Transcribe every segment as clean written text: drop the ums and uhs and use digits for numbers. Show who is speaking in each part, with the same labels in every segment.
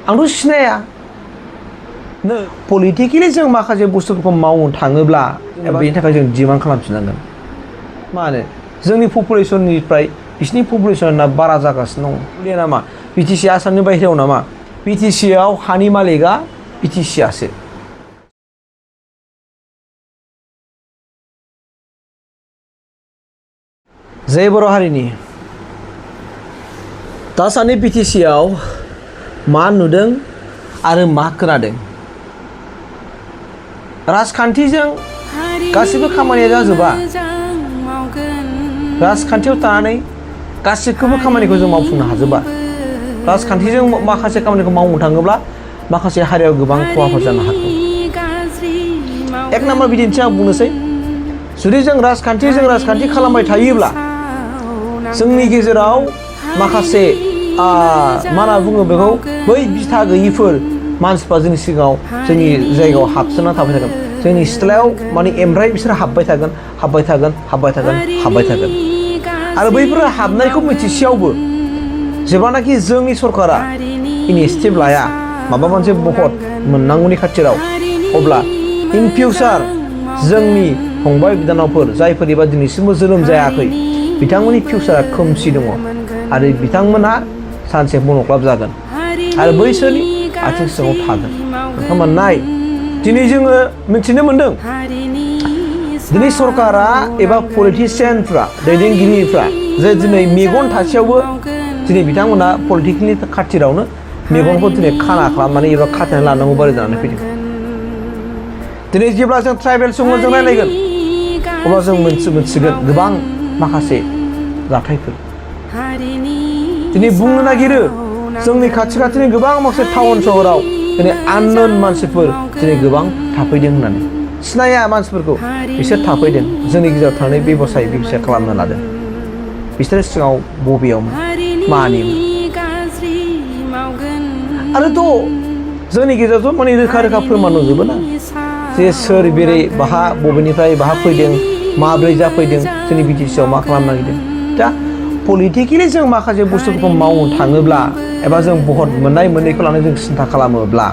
Speaker 1: आंथ' सिनाया पलिटिकेलि जों माखासे बुस्थुफोरखौ मावनो थाङोब्ला बेनि थाखाय जों डिमान्ड खालामफिननांगोन मानो जोंनि पपुलेसननिफ्राय बिसिनि पपुलेसना बारा जागासिनो दं बुलिया नामा बिटिसि आसामनि बायहेरायाव नामा बिटिसिआव हानि मालिकआ बिटिसिआसो जय बर' हारिनि दासान्दि बिटिसिआव मा नुदों आरो मा खोनादों राजखान्थिजों गासिबो खामानिया जाजोबा राजखान्थियाव थानानै गासिबो खामानिखौ जों मावफुंनो हाजोबा राजखान्थिजों माखासे खामानिखौ मावनो थाङोब्ला माखासे हारियाव गोबां खहाफोर जानो हागौ एक नाम्बार बिदिन्थि आं बुंनोसै जुदि जों राजखान्थि खालामबाय थायोब्ला जोंनि गेजेराव माखासे मा होनना बुङो बेखौ बै बिथा गैयिफोर मानसिफ्रा जोंनि सिगाङाव जोंनि जायगायाव हाबसोना थाबाय थागोन जोंनि सिथ्लायाव माने एमब्राय बिसोर हाबबाय थागोन आरो बैफोर हाबनायखौ मिथिसेयावबो जेब्लानाखि जोंनि सरकारा इनिशिएटिभ लाया माबा मोनसे भट मोननांगौनि खाथिराव अब्ला इन फिउचार जोंनि फंबाय बिनानावफोर जायफोर एबा दिनैसिमबो जोनोम जायाखै बिथांमोननि फिउचारा खोमसि दङ आरो बिथांमोना सानसे मन'क्लाब जागोन आरो बैसोरनि आथिं सिङाव थागोन नोंथांमोननाय दिनै जोङो मिथिनो मोन्दों दिनै सरकारा एबा पलिटिसियानफ्रा दैदेनगिरिफ्रा जे दिनै मेगन थासेयावबो दिनै बिथांमोना पलिटिकेलनि खाथिरावनो मेगनखौ दिनै खाना खालामनानै एबा खाथेनानै लानांगौ बायदि जानानै फैदों दिनै जेब्ला जों ट्राइबेल सुबुंजों रायलायगोन अब्ला जों मोनथिगोन गोबां माखासे जाथायफोर दिनै बुंनो नागिरो जोंनि खाथिनि गोबां माखासे टाउन सहराव दिनै आननोन मानसिफोर दिनै गोबां थाफैदों होननानै सिनाया मानसिफोरखौ बिसोर थाफैदों जोंनि गेजेराव थानानै बेबसाय खालामनो लादों बिसोर सिगाङाव बबेयावमोन मानिमोन आरोथ' जोंनि गेजेरावथ' माने रोखा फोरमान दंजोबो ना जे सोर बेरै बाहा बबेनिफ्राय बाहा फैदों माब्रै जाफैदों जोंनि बिटिसिआव मा खालामनो नागिरदों दा पलिटिकेलि जों माखासे बुस्थुफोरखौ मावनो थाङोब्ला एबा जों भट मोननाय मोनैखौ लानानै जों सिन्था खालामोब्ला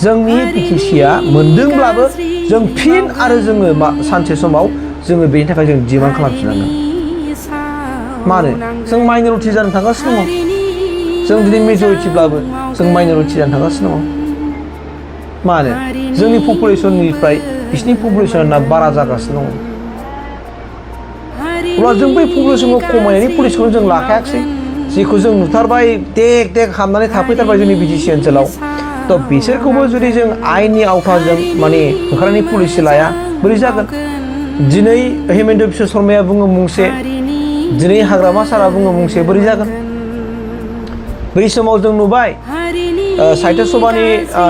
Speaker 1: जोंनि बिटिसिआ मोनदोंब्लाबो जों फिन आरो जोङो सानसे समाव जोङो बेनि थाखाय जों डिमान्ड खालामफिननांगोन मानो जों माइनरिटि जानो थांगासिनो दङ जों दिनै मेजरिटिब्लाबो जों माइनरिटि जानो थांगासिनो दङ मानो जोंनि पपुलेसननिफ्राय बिसिनि पपुलेसना बारा जागासिनो दङ अब्ला जों बै पपुलेसनखौ खमायनायनि पलिसिखौ जों लाखायाखिसै जेखौ जों नुथारबाय देक हाबनानै थाफैथारबाय जोंनि बिटिसि ओनसोलाव थ' बिसोरखौबो जुदि जों आयेननि आवथाजों माने होखारनायनि पलिसि लाया बोरै जागोन दिनै हेमेन्त बिश्व शर्माया बुङो मुंसे दिनै हाग्रामा सारा बुङो मुंसे बोरै जागोन बै समाव जों नुबाय साहित्य सभानि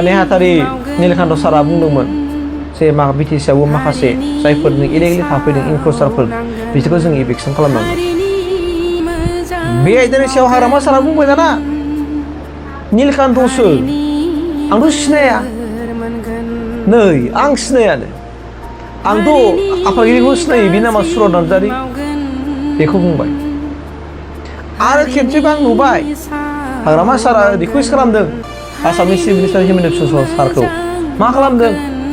Speaker 1: नेहाथारि नीलकान्त सारा बुंदोंमोन जे बिटिसिआवबो माखासे जायफोरनो इलिगेलि थाफैदों इनक्रोचारफोर बिसोरखौ जों इभिक्सन खालामनांगोन बे आयदानि सायाव हाग्रामा सारा बुंबाय दाना नीलकान्तसो आंथ' सिनाया नै आं सिनायानो आंथ' आफादगिरिखौ सिनायो बे नामा सुरत नार्जारि बेखौ बुंबाय आरो खेबसेबो आं नुबाय हाग्रामा सारा रिकुवेस्ट खालामदों आसामनि चिफ मिनिस्टार हेमेन्त बिश्व सारखौ मा खालामदों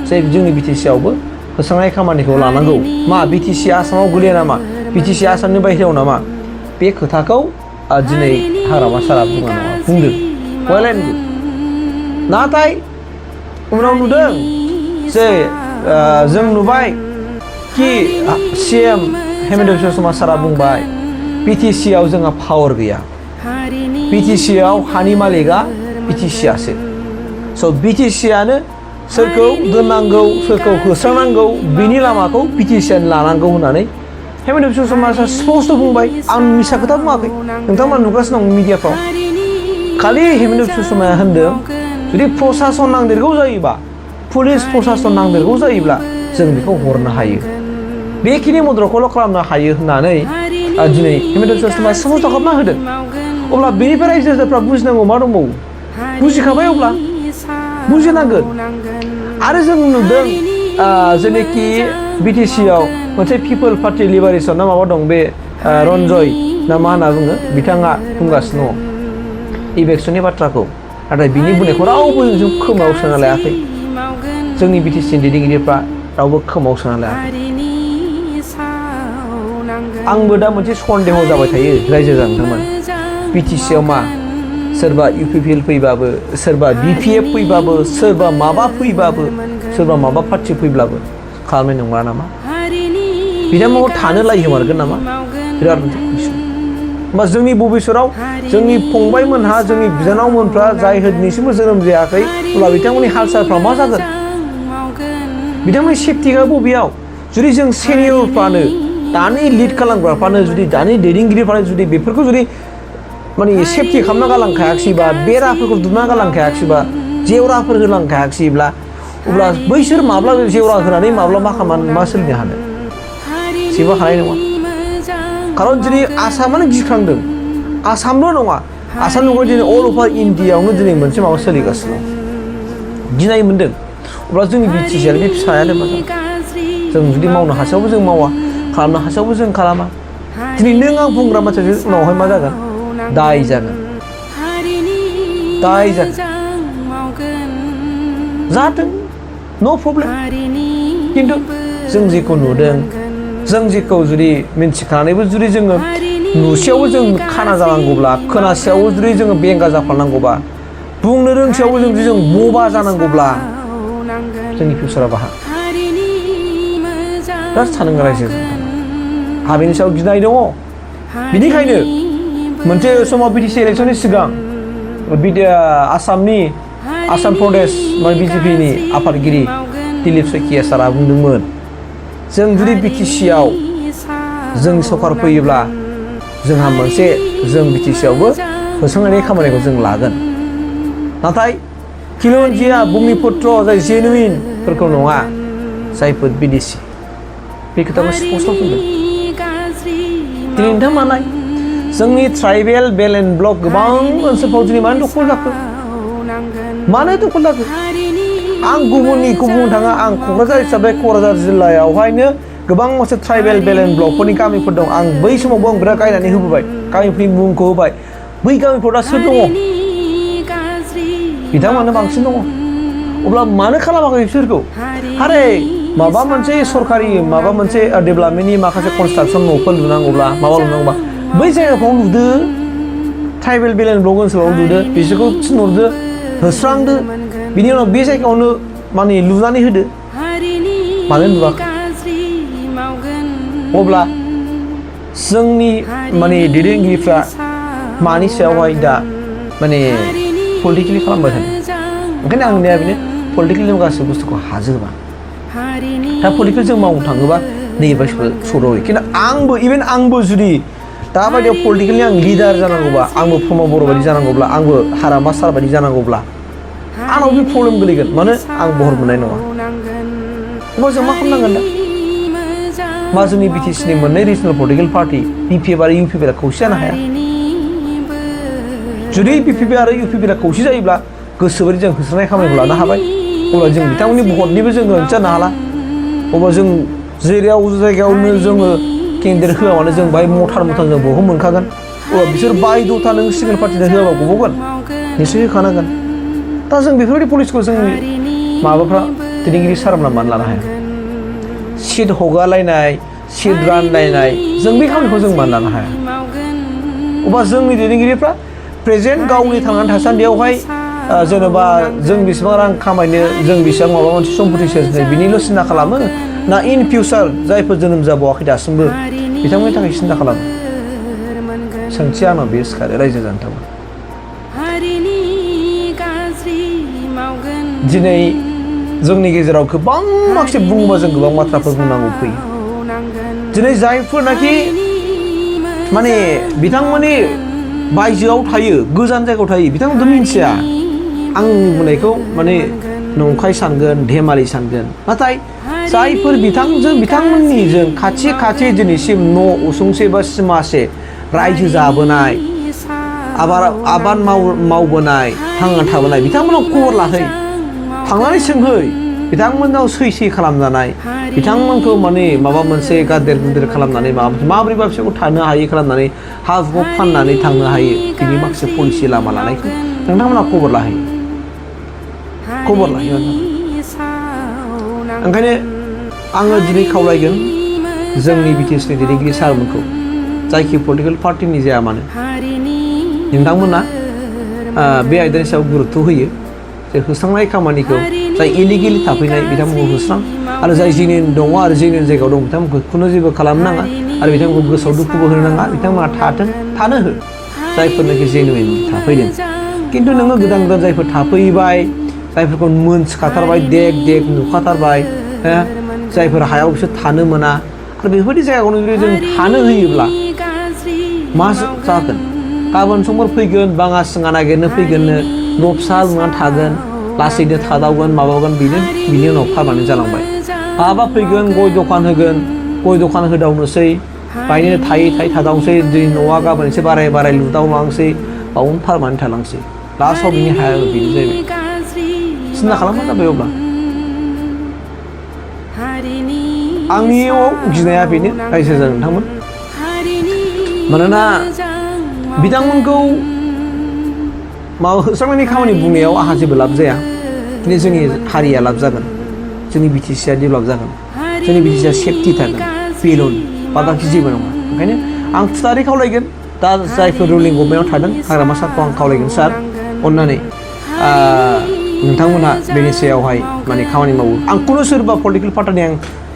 Speaker 1: जे जोंनि बिटिसिआवबो फोसाबनाय खामानिखौ लानांगौ मा बिटिसि आसामाव गोलैया नामा बिटिसि आसामनि बायहेरायाव नामा बे खोथाखौ दिनै हाग्रामा सारा बुंदों नाथाय उनाव नुदों जे जों नुबाय कि CM हेमेन्त बिश्व शर्मा सारा बुंबाय बिटिसिआव जोंहा पावार गैया बिटिसिआव हानि मालिकआ बिटिसिआसो स' बिटिसिआनो सोरखौ दोननांगौ सोरखौ होस्रांनांगौ बिनि लामाखौ बिटिसिआनो लानांगौ होननानै हेमेन्त बिश्व शर्मा स्पष्ट बुंबाय आं मिसा खोथा बुङाखै नोंथांमोना नुगासिनो दं मिडियाफ्राव खालि हेमेन्त बिश्व शर्माया होनदों जुदि प्रसासन नांदेरगौ जायोबा पुलिस प्रसासन नांदेरगौ जायोब्ला जों बेखौ हरनो हायो बेखिनि मददखौल' खालामनो हायो होननानै दिनै हेमेन्त बिश्व शर्माया स्पष्ट खालामना होदों अब्ला बेनिफ्राय रायजो राजाफ्रा बुजिनांगौ मा दंबावो बुजिखाबाय अब्ला बुजिनांगोन आरो जों नुदों जेनेखि बिटिसिआव मोनसे पिपल पार्टि लिबारेसन ना माबा दं बे रन्जय ना मा होनना बुङो बिथाङा बुंगासिनो दङ इभेक्सननि बाथ्राखौ नाथाय बिनि बुंनायखौ रावबो जों खोमायाव सोना लायाखै जोंनि बिटिसिनि दैदेनगिरिफ्रा रावबो खोमायाव सोना लायाखै आंबो दा मोनसे सन्देह जाबाय थायो रायजो जानांदोंमोन बिटिसिआव मा सोरबा UPPL फैबाबो सोरबा BPF फैबाबो सोरबा माबा फैबाबो सोरबा माबा पार्टि फैब्लाबो खालामनाय नङा नामा बिथांमोनखौ थानो लायहोमारगोन नामा बिराद होमबा जोंनि भबिसतआव जोंनि फंबायमोनहा जोंनि बिनानावमोनफ्रा जाय दिनैसिमबो जोनोम जायाखै अब्ला बिथांमोननि हाल सालफ्रा मा जागोन बिथांमोननि सेफटिआ बबेयाव जुदि जों सेनियरफ्रानो दानि लिड खालामग्राफ्रानो जुदि दानि दैदेनगिरिफ्रानो जुदि बेफोरखौ जुदि माने सेफटि खालामना गालांखायाखैबा बेराफोरखौ दुमना गालांखायाखैबा जेवराफोर होलांखायाखैब्ला अब्ला बैसोर माब्ला जेवरा होनानै माब्ला मा सोलिनो हानो जेबो हानाय नङा खारन दिनै आसामानो गिख्रांदों आसामल' नङा आसामनि अनगायै दिनै अल अभार इन्डियायावनो दिनै मोनसे माबा सोलिगासिनो दं गिनाय मोनदों अब्ला जोंनि बिटिसिआर बे फिसायानो मा जों जुदि मावनो हासेयावबो जों मावा खालामनो हासेयावबो जों खालामा दिनै नों आं बुंग्रा मानसिया उनावहाय मा जागोन दाय जागोन जाथों नो प्रब्लेम खिन्थु जों जेखौ नुदों जों जेखौ जुदि मिन्थिखानानैबो जुदि जोङो नुसेयावबो जों खाना जानांगौब्ला खोनासेयावबो जुदि जोङो बेंगा जाफानांगौबा बुंनो रोंसेयावबो जुदि जों बबा जानांगौब्ला जोंनि फिउचारा बाहा बिराद साननांगौ रायजो आंहा बेनि सायाव गिनाय दङ बिनिखायनो मोनसे समाव बिटिसि इलेक्सननि सिगां आसाम प्रदेश BJPनि आफादगिरि दिलीप शइकिया सारा बुंदोंमोन जों जुदि बिटिसिआव जोंनि सरकार फैयोब्ला जोंहा मोनसे जों बिटिसिआवबो होसोनायनि खामानिखौ जों लागोन नाथाय खिलन्जिया बुमिपुत्र जाय जेनुइनफोरखौ नङा जायफोर बिदेशि बे खोथाखौ स्पष्ट बुंदों दिनै नोंथां मानाय जोंनि ट्राइबेल बेल्ट एन्ड ब्लक गोबां ओनसोलफ्राव दिनै मानो दखल जाखो मानो दखल जाखो आं गुबुननिखौ बुंनो थाङा आं क'क्राझार हिसाबै क'क्राझार जिल्लायावहायनो गोबां माखासे ट्राइबेल बेल्ट एन्ड ब्लकफोरनि गामिफोर दं आं बै समावबो आं बिराद गायनानै होबोबाय गामिफोरनि मुंखौ होबाय बै गामिफोराव दा सोर दङ बिथांमोनानो बांसिन दङ अब्ला मानो खालामाखै बिसोरखौ आरे माबा मोनसे सरकारि माबा मोनसे डेभेलपमेन्टनि माखासे कनस्ट्राक्सन न'फोर लुनांगौब्ला माबा लुनांगौबा बै जायगाफ्राव लुदो ट्राइबेल बेल्ट एन्ड ब्लक ओनसोलाव लुदो बिसोरखौ थिनहरदो होस्रांदो बिनि उनाव बे जायगायावनो माने लुनानै होदो मानो लुवाखै अब्ला जोंनि माने दैदेनगिरिफ्रा मानि सायावहाय दा माने पलिटिकेलि खालामबाय थादों ओंखायनो आं होननाया बेनो पलिटिकेलि गासैबो बुस्थुखौ हाजोबा दा पलिटिकेल जों मावनो थाङोबा नैबे सौदावो खिन्थु आंबो जुदि दाबायदियाव पलिटिकेलि आं लिडार जानांगौबा आंबो प्रमद बर' बायदि जानांगौब्ला आंबो हारामा सार बायदि जानांगौब्ला आंनाव बे प्रब्लेम गोलैगोन मानो आं बहर मोननाय नङा अब्ला जों मा खालामनांगोन दा मा जोंनि बिटिसिनि मोननै रिजनेल पलिटिकेल पार्टि BPF आरो UPPL खौसे जानो हाया जुदि BPF आरो UPPL खौसे जायोब्ला गोसोबायदि जों होसोनाय खामानिखौ लानो हाबाय अब्ला जों बिथांमोननि भटनिबो जों गोनांथि जानो हाला अब्ला जों जायगायावनो जोङो केन्डिडेट होआबानो जों बाहाय मथार जों बहुद मोनखागोन अब्ला बिसोर बायद'था नों सिंगेल पार्टिनो होआबा गबावगोन निश्चय होखानांगोन दा जों बेफोरबायदि पलिसिखौ जोंनि माबाफ्रा दैदेनगिरि सारमोनहा मानो लानो हाया सिट हगारलायनाय सिट रानलायनाय जों बे खामानिखौ जों मानो लानो हाया अब्ला जोंनि दैदेनगिरिफ्रा प्रेजेन्ट गावनि थांनानै थासान्दियावहाय जेनेबा जों बेसेबां रां खामायनो जों बेसेबां माबा मोनसे सम्पति सोरजिनो बिनिल' सिन्था खालामो ना इन फिउचार जायफोर जोनोम जाबावाखै दासिमबो बिथांमोननि थाखाय सिन्था खालामो सोंथिया आंनाव बे सिखारो रायजो जानो थाखाय दिनै जोंनि गेजेराव गोबां माखासे बुङोबा जों गोबां बाथ्राफोर बुंनांगौ फैयो दिनै जायफोरनाखि माने बिथांमोननि बायजोआव थायो गोजान जायगायाव थायो बिथांमोनथ' मिन्थिया आं बुंनायखौ माने नंखाय सानगोन धेमालि सानगोन नाथाय जायफोर बिथांमोननिजों खाथि दिनैसिम न' उसुंसे बा सिमासे रायजो जाबोनाय आबाद मावबोनाय थांना थाबोनाय बिथांमोनाव खबर लाहै थांनानै सोंहै बिथांमोनाव सै खालामजानाय बिथांमोनखौ माने माबा मोनसे गादेर गुदेर खालामनानै माबोरैबा बिसोरखौ थानो हायै खालामनानै हा हुखौ फाननानै थांनो हायो बिनि माखासे पलिसि लामा लानायखौ नोंथांमोना खबर लाहैयो ओंखायनो आङो दिनै खावलायगोन जोंनि BTSनि दैदेनगिरि सारमोनखौ जायखि पलिटिकेल पार्टिनि जाया मानो नोंथांमोना बे आयदानि सायाव गुरुत्व होयो जे होस्रांनाय खामानिखौ जाय इलिगेलि थाफैनाय बिथांमोनखौ होस्रां आरो जाय जेनुइन दङ आरो जेनुइन जायगायाव दं बिथांमोनखौ खुनु जेबो खालामनो नाङा आरो बिथांमोनखौ गोसोआव दुखुबो होनो नाङा बिथांमोना थानो हो जायफोरनाखि जेनुइन थाफैदों खिन्थु नोङो गोदान गोदान जायफोर थाफैबाय जायफोरखौ मोनथिखाथारबाय देख नुखाथारबाय जायफोर हायाव बिसोर थानो मोना आरो बेफोरबायदि जायगायावनो जुदि जों थानो होयोब्ला मा जागोन गाबोन समफोर फैगोन बाङा सिङा नागिरनो फैगोननो न' फिसा लुनानै थागोन लासैनो थादावगोन माबागोन बिनि उनाव पारमानेन्ट जालांबाय माबा फैगोन गय दखान होदावनोसै बायनो थायै थादावनोसै दिनै न'आ गाबोन एसे बाराय लुदावलांसै बावनो पारमानेन्ट थालांसै लास्टआव बिनि हाया बिदि जाहैबाय सिन्था खालामना जाबाय अब्ला आंनियाव गिनाया बेनो रायजो राजा नोंथांमोन मानोना बिथांमोनखौ माबा होस्रांनायनि खामानि बुंनायाव आंहा जेबो लाब जाया खिन्थु जोंनि हारिया लाब जागोन जोंनि BTSआ डेभेलप जागोन जोंनि BTSआ सेफटि थागोन बेल'न बादाखि जेबो नङा ओंखायनो आं खुथारै खावलायगोन दा जायफोर रुलिं गभर्नमेन्टआव थादों हाग्रामा सारखौ आं खावलायगोन सार अननानै नोंथांमोनहा बेनि सायावहाय माने खामानि मावो आं खुनु सोरबा पलिटिकेल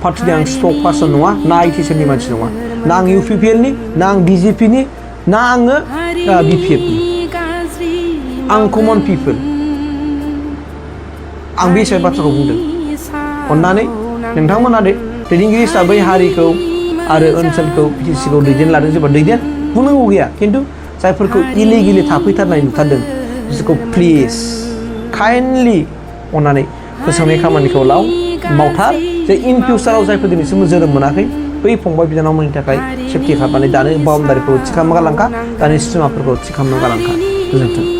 Speaker 1: पार्टिनि आं स्पक पार्सन नङा ना ITSनि मानसि नङा ना आं UPPLनि ना आं BJPनि ना आङो BPFनि आं कमन पिपोल आं बे हिसाबै बाथ्राखौ बुंदों अननानै नोंथांमोना दैदेनगिरि हिसाबै हारिखौ आरो ओनसोलखौ BTSखौ दैदेनलादों जेबो बुंनांगौ गैया खिन्थु जायफोरखौ इलिगेलि थाफैथारनाय नुथारदों बिसोरखौ प्लिज काइन्डलि अननानै फोसाबनाय खामानिखौ मावथार जे इन फिउचाराव जायफोर दिनैसिम जोनोम मोनाखै बै फंबाय बिनानावमोननि थाखाय सेफटि खालामनानै दानो बाउन्डारिखौ थि खालामना गालांखा दानि सिमाफोरखौ थि खालामना गालांखा गोजोन्थों।